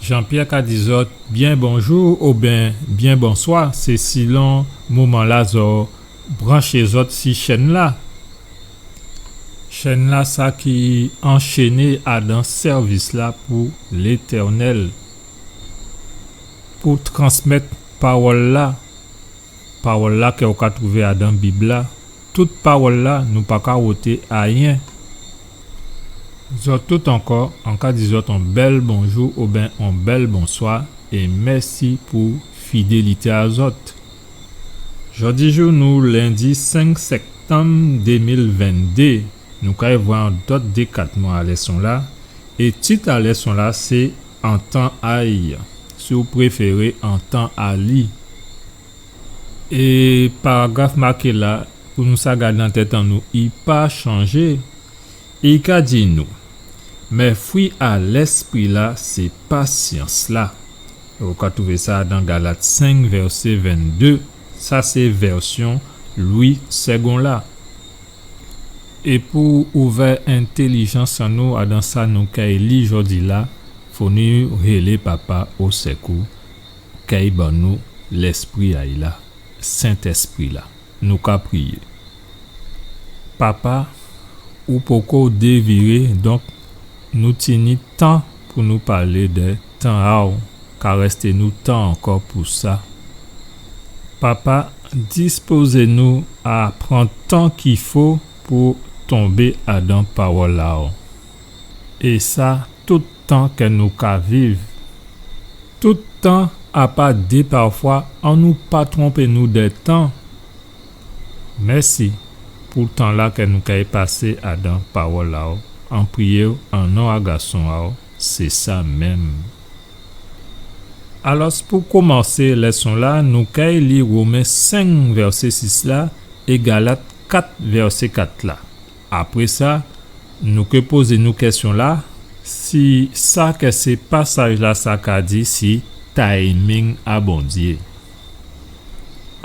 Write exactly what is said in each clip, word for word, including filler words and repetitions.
Jean-Pierre ka di zòt byen bonjou oben byen bonswa, sé silon moman-la zò branché zòt si chèn-la. Chèn-la sa ki anchéné adan sèvis-la pou Létènèl, pou transmèt pawòl-la, pawòl-la kè ou ka twouvé adan Bib-la. Tout pawòl-la, nou pa ka woté ayen. Zòt tout ankò, an ka di zòt on bèl bonjou oben on bèl bonswa, é mèsi pou fidélité a zòt. Jòdi jou nou lendi senk sèktanm dé mil venndé, nou kay vwè on dòt dékatman a lèson-la, é tit a lèson-la sé An tan a-y, si ou préféré, An tan a-li. É paragraf maké la, pou nou sa gadé an tèt an nou, i pa chanjé. I ka di nou, mé fwi a Lèspri-la sé pasyans-la. Ou ka twouvé sa dan Galat senk, vèsé venndé. Sa sé vèsyon Lwi Sègon la. É pou ouvè entélijans an nou adan sa nou kay li jòdi-la, fò nou rélé Papa o sèkou, kay ban nou Lèspri a-y la, Sentèspri-la. Nou ka priyé. Papa, ou poko déviré, donk nou tini tan pou nou palé dè tan a-w, ka rèsté nou tan ankò pou sa. Papa, dispozé nou a pran tan ki fo pou tonbé adan pawòl a-w. É sa, tout tan kè nou ka viv. Tout tan, a pa dè pafwa, annou pa twonpé nou dè tan. Mèsi pou tan-la kè nou kay pasé adan pawòl a-w. An priyé-w an non a Gason a-w, sé sa menm. Alòs, pou komansé lèson-la, nou kay li Women senk vèsé sis la é Galat kat vèsé kat la. Apré sa, nou ké pozé nou kèsyon-la, si sa kè sé pasaj-la sa ka di si timing a Bondyé.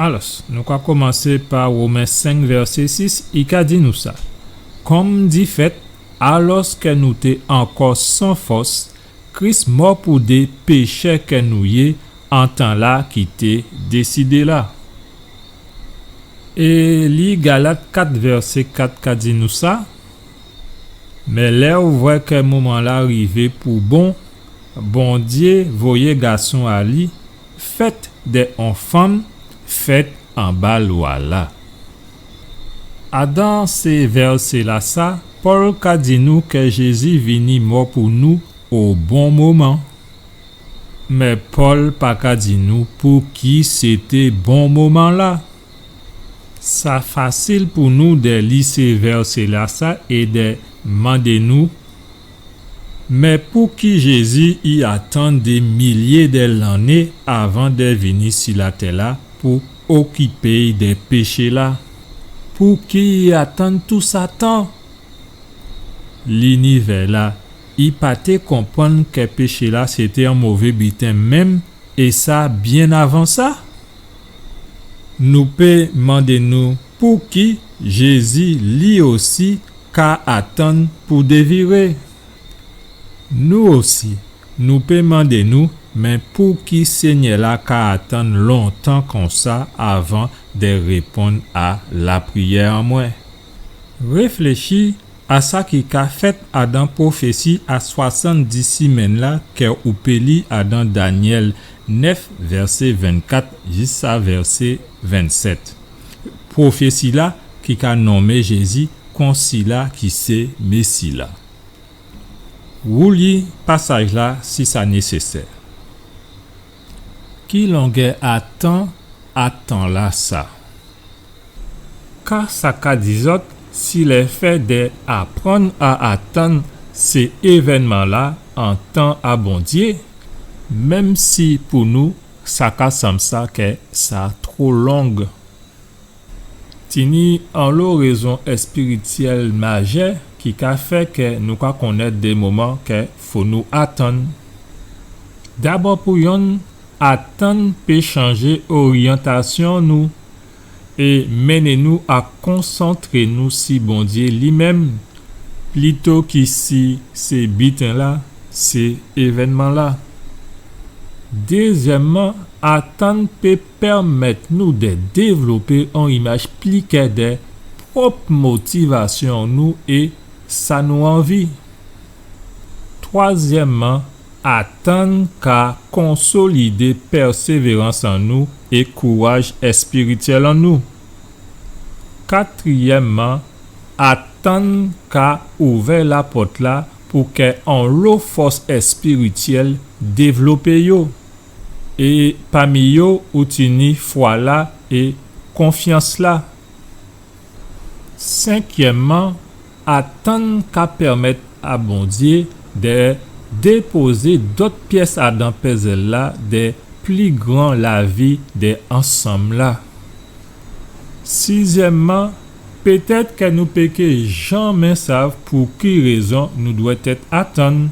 Alòs, nou ka komansé pa Women senk vèsé sis, i ka di nou sa. Kòmdifèt, alòskè nou té ankò san fòs, Kris mò pou dé péchè kè nou yé an tan-la ki té désidé la. É li Galat kat vèsé kat ka di nou sa, mé lè ou vwè kè moman-la rivé pou bon, Bondyé voyé Gason a li, fèt dè on fanm, fèt anba lwa-la. Adan sé vèsé-lasa, Pòl ka di nou kè Jézi vini mò pou nou o bon moman. Mé Pòl pa ka di nou pouki sété bon moman-la. Sa fasil pou nou dè li sé vèsé-lasa é dè mandé nou, mé pouki Jézi i atann dé milyé dè lanné avan dè vini si latè-la pou okipé-y dè péché-la? Pouki i atann tousa tan? Linivè-la, i pa té konprann kè péché-la sété on mové biten menm, é sa byen avan sa. Nou pé mandé nou pouki Jézi, li osi, ka atann pou déviré. Nou osi, nou pé mandé nou, mé pouki Sényè-la ka atann lontan konsa avan dè réponn a lapriyè an mwen? Réfléchi a sa ki ka fèt adan pwofési a swasanndis simenn-la kè ou pé li adan Danyèl nèf, vèsé vennkat jis a vèsé vennsèt. Pwofési-la ki ka nonmé Jézi kon sila ki sé Mési-la. Ou li pasaj-la si sa nésésè. Ki longè a tan a tan-lasa? Ka sa ka di zòt si lèfè dè aprann a atann sé évènman-la an tan a Bondyé, menm si pou nou sa ka sanm sa kè sa two long? Tini anlo rézon èspirityèl majè ki ka fè kè nou ka konnèt dé moman kè fo nou atann. Dabò pou yonn, atann pé chanjé oryantasyon nou é mennen nou a konsantré nou si Bondyé li menm, plito ki si sé biten-la, sé évènman-la. Dézyèmman, atann pé pèmèt nou dè dévlopé on imaj pli klè dè pwòp motivasyon nou é sa nou anvi. Twazyèmman, atann ka konsolidé pèsévérans an nou é kouraj èspirityèl an nou. Katriyèmman, atann ka ouvè lapòt-la pou kè onlo fòs èspirityèl dévlopé yo, é pami yo ou tini fwa-la é konfyans-la. Senkyèmman, atann ka pèmèt a Bondyé dè dépozé dòt pyès adan pèzèl-la dè pli gran lavi dè ansanm-la. Sizyèmman, pétèt kè nou péké janmé sav pou ki rézon nou dwèt èt atann.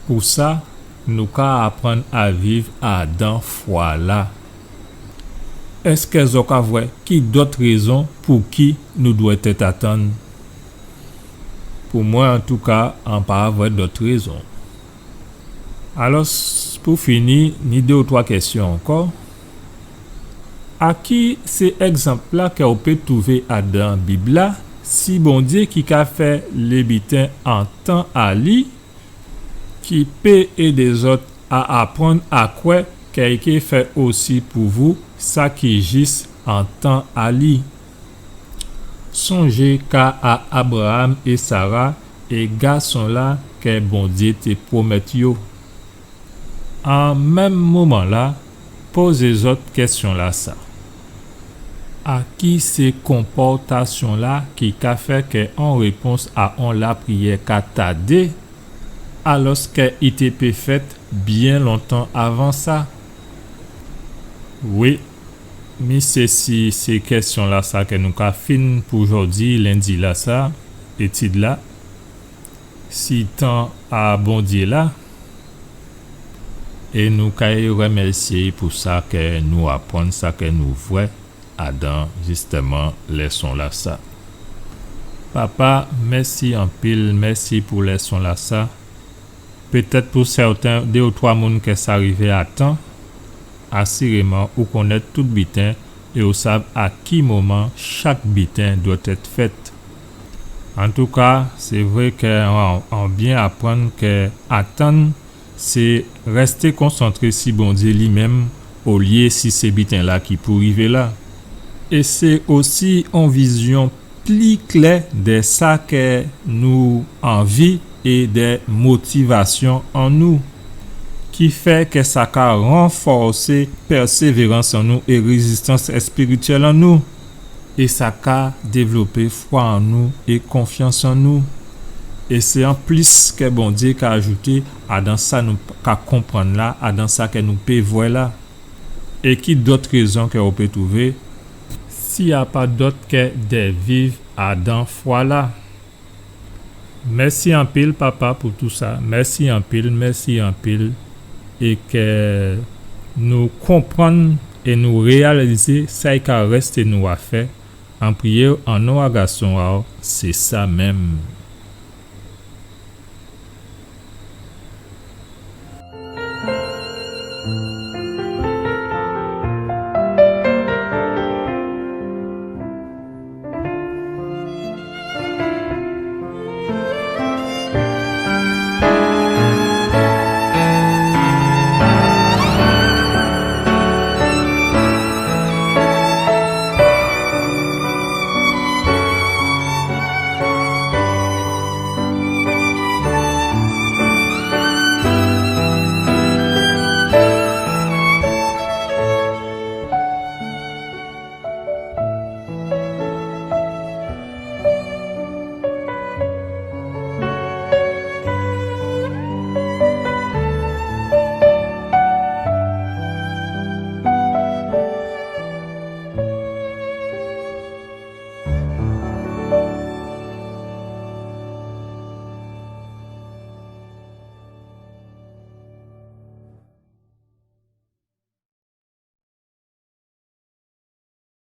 Pou sa, nou ka aprann a viv adan fwa-la. Èskè zò ka vwè ki dòt rézon pou ki nou dwèt èt atann? Pou mwen, antouka, an pa vwè dòt rézon. Alò, pou fini, ni dé ou twa kèsyon ankò. A ki sé ègzanp-la kè ou pé twouvé adan Bib-la, si Bondyé ki ka fè lé biten an tan a li, ki pé édé zòt a aprann a kwè kè i ké fè osi pou vou sa ki jis an tan a li. Sonjé ka a Abraam é Sara é gason-la kè Bondyé té pwomèt yo. An menm moman-la, pozé zòt kèsyon-lasa. A ki sé konpòtasyon-la ki ka fè kè on répons a on lapriyè ka tadé, alòskè i té pé fèt byen lontan avan sa? Wi, mi sé si sé kèsyon-lasa kè nou ka fin pou jòdi, lendi-lasa, étid-la. Si tan a Bondyé la, é nou kay rèmèsyé pou sa kè nou aprann, sa kè nou vwè adan jistèman lèson-lasa. Papa, mèsi anpil, mèsi pou lèson-lasa. Pétèt pou sèten, dé ou twa moun kè sa rivé a tan, asiréman ou konnèt tout biten é ou sav a ki moman chak biten dwèt èt fèt. Antouka, sé vré kè an, an byen aprann kè atann, sé rèsté konsantré si Bondyé li menm, olyé si sé biten-la ki pou rivé la. É sé osi on vizyon pli klè dè sa kè nou anvi é dè motivasyon an nou, ki fè kè sa ka ranfòsé pèsévérans an nou é rézistans èspirityèl an nou, é sa ka dévlopé fwa an nou é konfyans an nou. É sé an plis kè Bondyé ka ajouté adan sa nou ka konprann la, adan sa kè nou pé vwè la. É ki dòt rézon kè ou pé twouvé, si a pa dòt kè dè viv adan fwa-la? Mèsi anpil, Papa, pou tousa. Mèsi anpil, mèsi anpil. É kè nou konprann é nou réyalizé sa i ka rèsté nou a fè. An priyé-w an non a Gason a-w, sé sa menm.